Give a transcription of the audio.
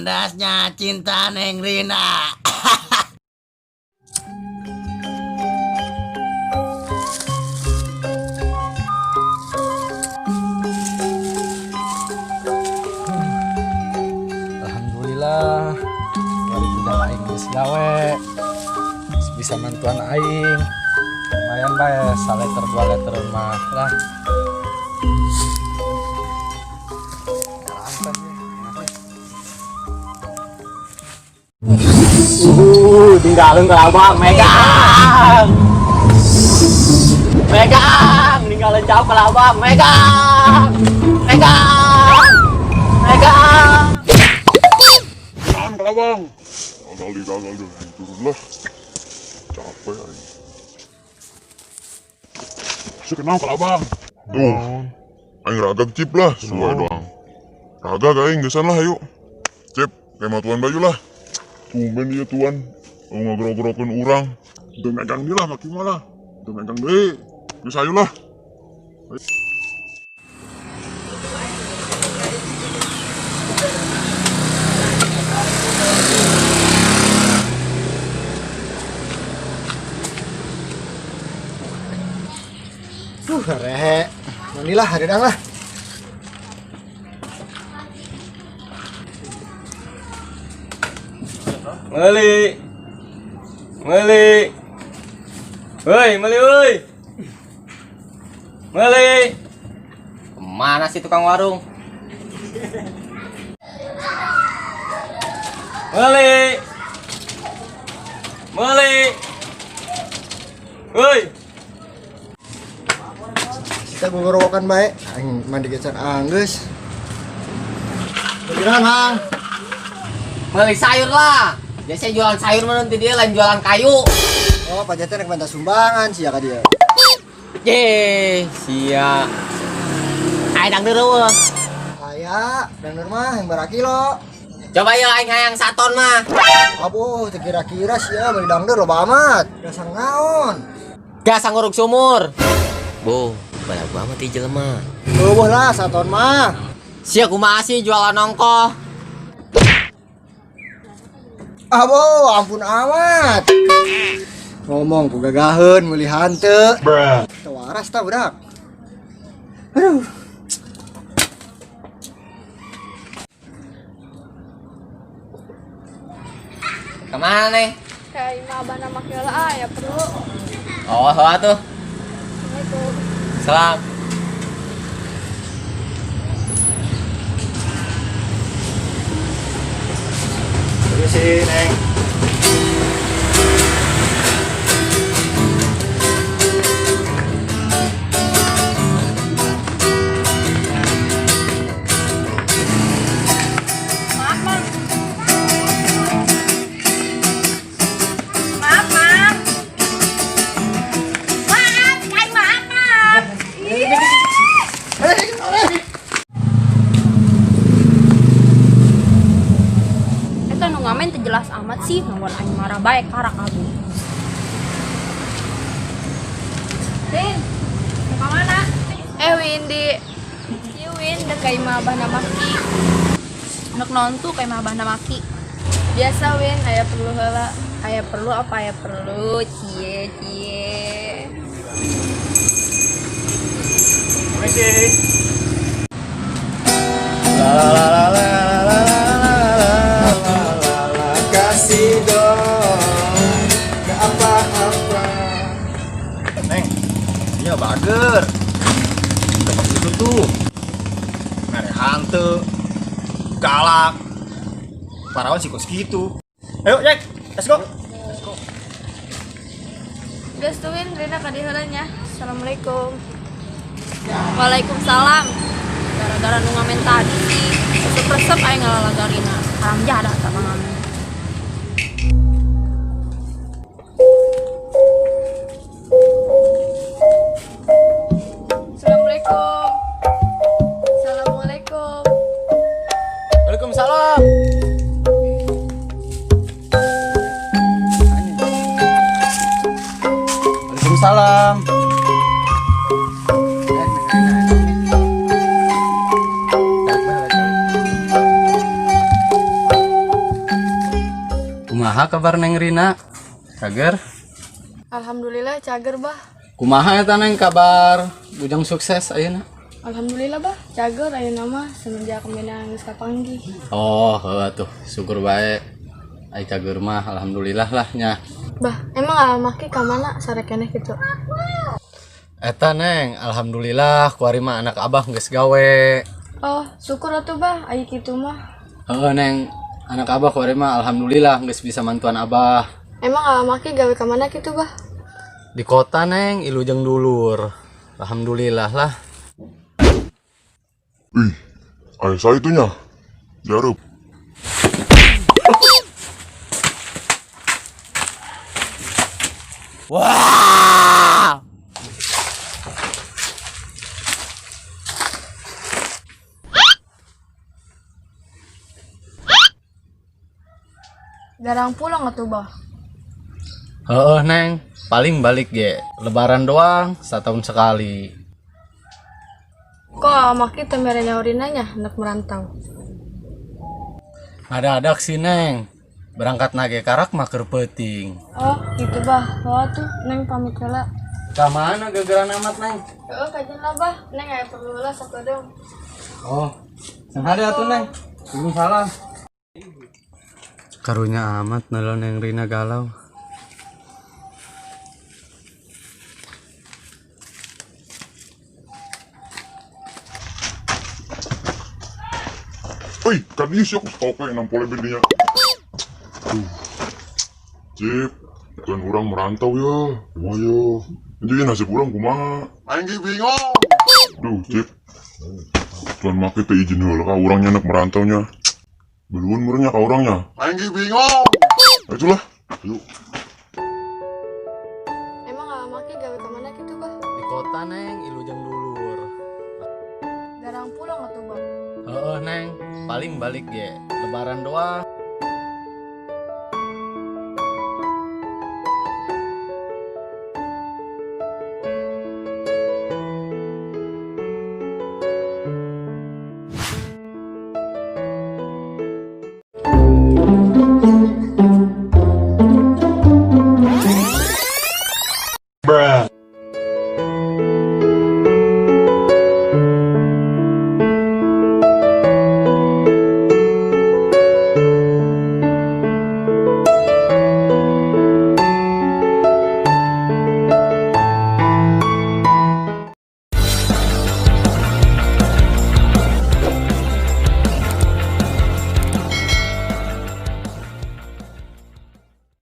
Kandasnya cinta Neng Rina. Alhamdulillah, bari budak aing geus gawe. Geus bisa mantuan aing. Lumayan bae, saliter 2 liter mah lah. Jalankan ya, enak. Tinggalin ke abang, megang. Megang, tinggalin jauh ke abang, megang. Megang. Megang. Tahan kelabang. Gagal gagal deh, turun lah. Capek aing. Masih kenal kelabang. Tuh. Aing ragag cip lah, sesuai doang. Ragag aing gesan lah ayo. Cip, kayak tuan baju lah. Tumben dia tuan. Aku ngagerok-gerokin urang. Udah megang dia lah, maki mah lah. Udah megang deh. Geus ayo lah. Duh, rehe. Mandilah, hareudang lah. Meli. Meli. Woi, meli woi. Meli. Kemana sih tukang warung? Meli. Meli. Woi. Kita gogorowokan bae. Aing mandi gecan anggeus. Beneran, Mang. Meli sayur lah. Biasanya jualan sayur mah nanti dia lain jualan kayu. Oh, Pak Jati rek minta sumbangan sia ka dia. Ye, sia. Aing dangdeur eueuh. Aya, dangdeur mah yang barakilo. Coba ya aing hayang saton mah. Abuh, teu kira-kira sia beli dangdeur loba amat. Dasar naon? Gas nguruk sumur. Bu, balagu amat ieu jelema. Eueuh lah saton mah. Sia kumaha sih jualan nongko? Abuh, ampun amat. Ngomong ku gagaheun meuli hanteu. Teu waras tah budak. Aduh. Kemana, Neng? Kayak imah abah nama kela ah ya perlu. Oh, hoa tuh. Assalamualaikum. Salam. Permisi, Neng. Maaf, Mang. Maaf, Mang. Maaf, kayak maaf, Mang. Iya. Eta nu ngamen teu jelas amat sih, nungguan aing marah bae karak abu. Win, mau ka mana? Eh Windy, Ieu Win, dek ka imah abah namaki. Nek naon tuh ka imah abah namaki? Biasa Win, aya perlu heula. Aya perlu apa aya perlu? Cie cie. Permisi. La la la la la la la la la la, kasih dong, gak apa-apa. Neng, dia bager. Tempat itu tuh mere hantu, galak. Parawan sih kos gitu. Ayo, Jack, let's go. Geus tuh Win, Rina ka dieu heula nya. Assalamualaikum. Waalaikumsalam. Gara-gara nu ngamen tadi sih, resep-resep aing ngalalaga Rina. Haram jadah sama ngamen. Assalamualaikum. Assalamualaikum. Waalaikumsalam. Waalaikumsalam. Eh, neng, neng, neng. Balik, balik, balik. Kumaha kabar Neng Rina? Cager? Alhamdulillah cager bah. Kumaha eta Neng kabar bujang sukses ayeuna? Alhamdulillah bah, cager ayeuna mah semenjak menang geus kapanggih. Oh, heuh atuh, syukur bae. Ai cager mah alhamdulillah lah nya. Bah, emang Maki ka mana sare keneh kitu? Eta Neng, alhamdulillah kuari mah anak abah geus gawe. Oh, syukur atuh bah, aya kitu mah. Heuh Neng, anak abah kuari mah alhamdulillah geus bisa mantuan abah. Emang Maki gawe ka mana kitu bah? Di kota Neng, ilu jeung dulur. Alhamdulillah lah. Ih, aya saya itu nya. Jarup. Wah! Jarang pulang atuh bah. Heeh Neng, paling balik ge lebaran doang setahun sekali. Kok Maki teu mere nyaurina nya hendak merantau? Ngadadak sih Neng. Berangkat nage karak mah keur peuting. Oh, gitu bah. Oh tuh, Neng pamit heula. Ka mana gegeran amat Neng? Heeh, kajian lah bah. Neng aya perlu heula sakedeung. Oh, senghade atuh Neng. Waalaikumsalam. Karunya amat nelo Neng Rina galau. Oi, kan ieu sih aku stoke nampol dinya. Duh. Cip, bukan orang merantau ya. Kumaha ya? Jadi nasib urang kumaha? Aing ge bingung. Duh, Cip. Tuan make teh izin heula ka urang nya merantau nya. Beluun meureun nya ka urang nya. Aing ge bingung. Nah, itulah. Yuk. Emang Maki gawe ka mana kitu bah? Di kota Neng, ilu jeung dulur. Jarang pulang atuh bah. Heeh Neng, paling balik ge lebaran doang.